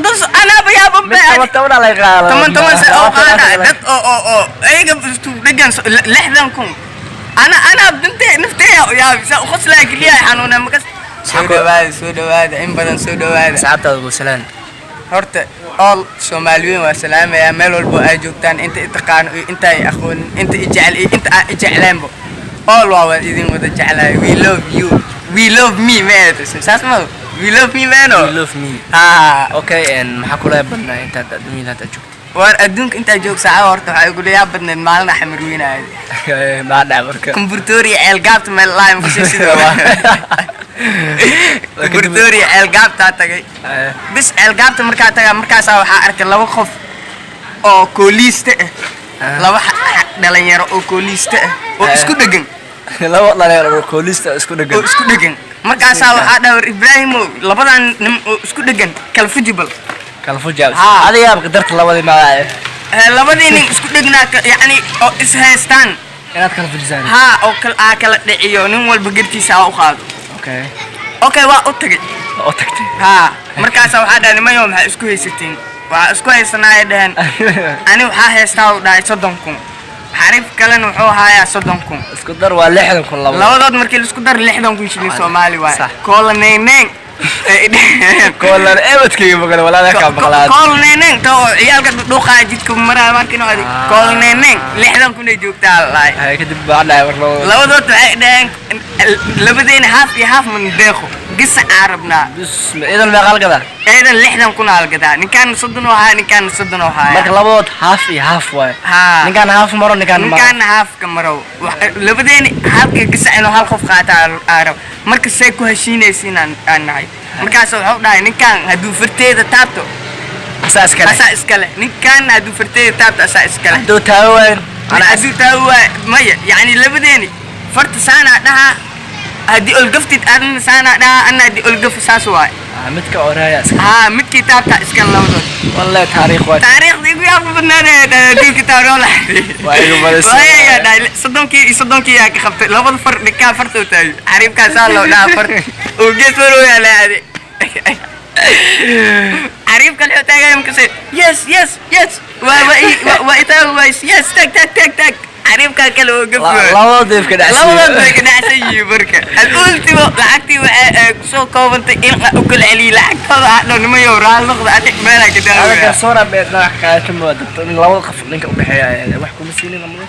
30 anaaba yaaban Mid ba. 10 10 aa laga qaada. 10 10 se oo qaada dad oo ayaga isku dhegan 60,000. Ana dintee nafteeya yaabisa qoslaa keliya xanuuna makas. Soo dhawaada, soo dhawaada, in badan soo dhawaada. Asxaabtaada guusalaan. Horta all Soomaaliyiin waa salaamayaa meel walbo ay joogtaan, inta i taqaano iyo inta ay aqoonin, inta i jecel iyo inta aan i jeclaanbo. All waa idin wada jeclahay. We love you, we love me man, saas ma we love me man. We love me. Ha. Okay, maxaa kula badnaa intaad adduunyada hadda joogtay? Waar adduunka intaa joog saaca, horta waxaa igula yaab badneed maalin Xamar weynaayo. Maxaa dhacay marka? Kumburtooriya Ceelgaabta meel laay makasii sidoo Kumburtooriya Ceelgaabtaa tagay. Bis Ceelgaabta markaa tagaa, markaasaa waxaa arkay laba qof oo kooliista ah, laba dhalinyaro oo kooliista ah oo isku dhegan. Laba dhalinyaro oo koolista isku dhegan. Oo isku dhegan. Markaasaa waxaa dhahay, "War Ibraahimow, labadan nin oo isku dhegan kala fujibal." Kala fujaab. Haa. Adiga qadarta labadii magac. Labadii nin isku dhegnaa yacni oo is haystaan. Inaad kala fujisaan. Haa, oo kala aa kala dhiciyo, nin walba gartiisa aa u qaado. Okay, waa u tagay. Oo tagtay. Haa, markaasaa waxaa dhahay, "Nimayo, maxaa isku haysatiin?" "Waxaa isku haysanaaya," dhaheen. "Ani waxaa haystaa," u dhahay, "30,000." Xariif kalena wuxuu haayaa 30,000. Isku dar waa 60,000 laba. Labadood markii laisku dar 60,000 shilin Soomaali waay. Sax. Koola neyneen ay dhaheen. Koolan ebadkayga maqan walaalka kaa maqlaad. Koola neyneen ta oo ciyaalka dhuuqaa jidka maraa markin oo koola neyneen 60,000 ay joogtaa lahay. Hay, kadib baa dhahay war labada. Labadood waxay dhaheen, "Labadeena haaf iyo haaf man deeqo, gisa aan rabnaa." Bismi idan meeqa la gadaa? Eedan 60,000 aa la gadaa. Ninkaan 30 oo haya, ninkaan 30 oo haya. Marka labadood haaf iyo haaf waaye. Haa. Ninkaan haaf maro, ninkaan maro. Ninkaana haafka marow. Labadeena halka gisa inuu hal qof qaata aa rab. Marka see ku heshiinaysiin aan nahay? Markaas wuxuu dhahay, "Ninkaan hadduu farteeda taabto asaa iskale." Asaa iskale. Ninkaan hadduu farteeda taabto, asaa iskale. Hadduu taago waayo? Hadduu taago waay maya, yacni labadeeni farta saanaa dhahaa, haddii olgaftid adna saanaa dhahaa, anna haddii olgaf saas waay. Ah, midka oreeya iska. Haa, midkii taabtaa iskale labadood. Wallahi taariikh waa. Taariikhda igu yaabka badnaanaya adduunka taariikh la. Waa igu badisay. Waayaa dhahay 30kii iyo 30kii yaa ka qabtay labada far. Ninkaa farta u taagay, xariifkaasaa loo dhahaa far oo gees marooyaa la aaday. Xariifka wuxuu taagay markaase, "Yes, yes, yes, waa itaag ways, yes, tag, tag, tag, tag." Xariifkaa kale oo gaf. Labadood way ka dhacsan. Labadood way ka dhacsan yihiin. Marka al-ultimo lacagtii waxay kusoo koobantay in u kala celiyay lacagtooda. Ah, dhow nimayow, raali noqda, adig meelaa ka Ada daawaya. Garsoora bee dhinac kaata ma dadka in labada qof ninka u dhexeeya wax kuma siinin lamada.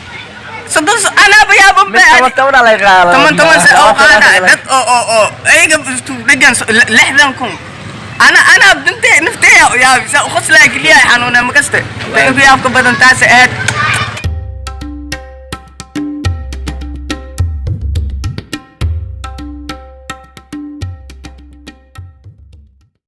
30 anaaba yaaban Mid ba. 10 10 aa laga qaada. 10 10 se oo qaada dad oo ayaga isku dhegan 60,000. Ana dintee nafteeya yaabisa qoslaa keliya xanuuna makaste. Ta igu yaabka badan taas ahayd.